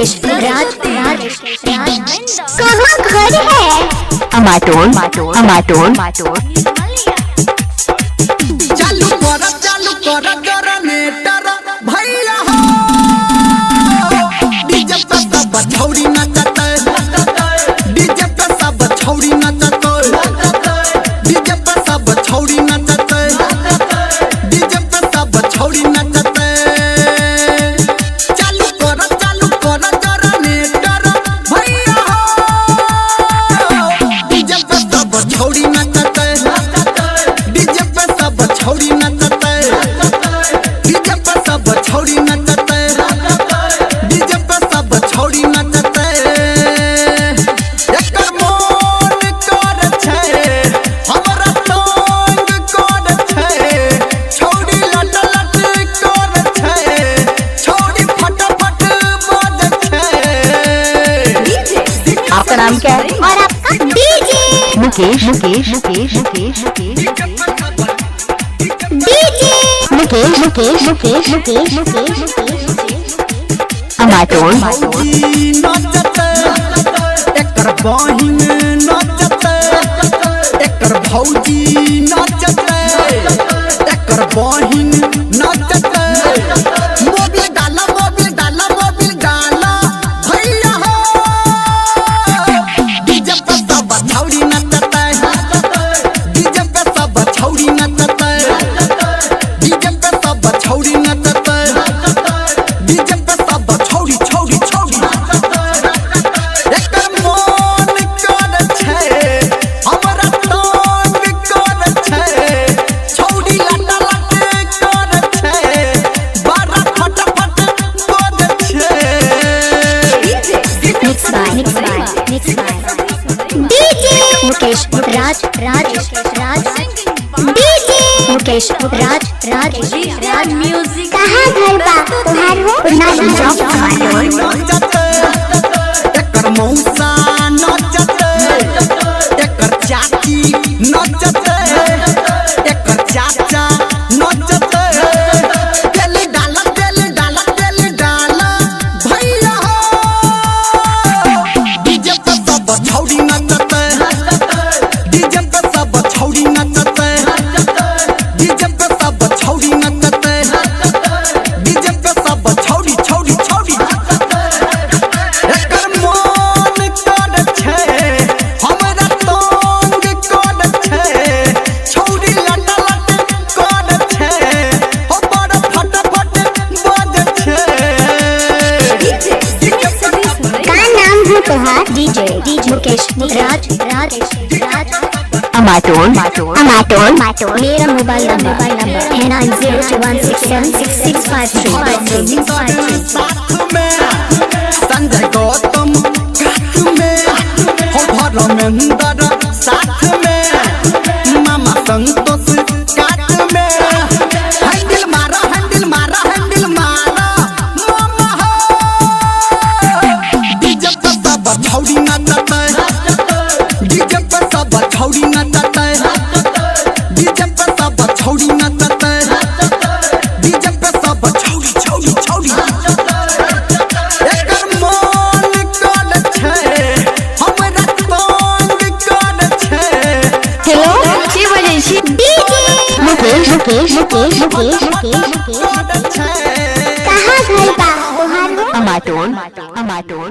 मुकेश राज राज राज। कहाँ घर है? अमाटोल अमाटोल। चालू कर जनरेटर भैया हो, डीजे पे सब छौरी नचतै, डीजे पे सब छौरी नचतै, डीजे पे सब छौरी नचतै, डीजे पे सब छौरी नचतै। चालू कर जनरेटर भैया हो, डीजे पे सब छौरी नचतै, डीजे पे सब छौरी नचतै, डीजे पे सब छौरी नचतै, डीजे पे सब छौरी नचतै। एकर मोन कर छै हमरा तंग कर छै, छौरी लट लट कर छै, छौरी फटाफट बज छै। आपका नाम क्या है? और आपका डीजे मुकेश मुकेश मुकेश मुकेश मुकेश डीजे मुकेश मुकेश मुकेश मुकेश मुकेश मुकेश। अमाटोल भौजी नचतै, एकर बहिन नचतै, एकर भौजी नचतै, एकर बहिन नचतै। मोबिल डाला मोबिल डाला मोबिल डाला भैया हो, डीजे पे सब छौरी नचतै, डीजे पे सब छौरी नचतै, डीजे पे सब छौरी नचतै, डीजे पे सब छौरी छौरी छौरी। एकर मोन कर छै हमरा तंग कर छै, छौरी लट लट कर छै, बड़ा फटाफट बज छै। Mix by mix by mix by DJ Mukesh Raj Raj Raj DJ Mukesh Raj Raj Raj. Music. कहाँ घर बा तुहार हो? नचतै, एकर मौसा नचतै, एकर चाची नचतै, एकर चाचा नचतै। तेल डाला तेल डाला तेल डाला भैया हो, डीजे पे सब छौरी नचतै, डीजे पे सब छौरी नचतै, डीजे पे सब छौरी नचतै, डीजे पे सब छौरी छौरी छौरी। एकर मोन कर छै हमरा तंग कर छै, छौरी लट लट कर छै, हो बड़ फटाफट बज छै। का नाम है तुहार? डीजे मुकेश राज राज राज। अमाटोल अमाटोल। मेरा मोबाइल नंबर है 9021676653 53। साथ में संजय गौतम कात में हो धर्मेंद्र साथ में मामा संतोष कात में। हैंडल मारा हैंडल मारा हैंडल मारा मामा हो, डीजे पे सब छौरी नचतै, डीजे पे सब छौरी नचतै, डीजे पे सब छौरी नचतै, डीजे पे सब छौरी छौरी छौरी। एकर मोन कर छै हमरा तंग कर छै। हेलो, के बजै छी? डीजे मुकेश मुकेश मुकेश मुकेश मुकेश मुकेश। कर छै। कहाँ घर बा तुहार हो? अमाटोल अमाटोल।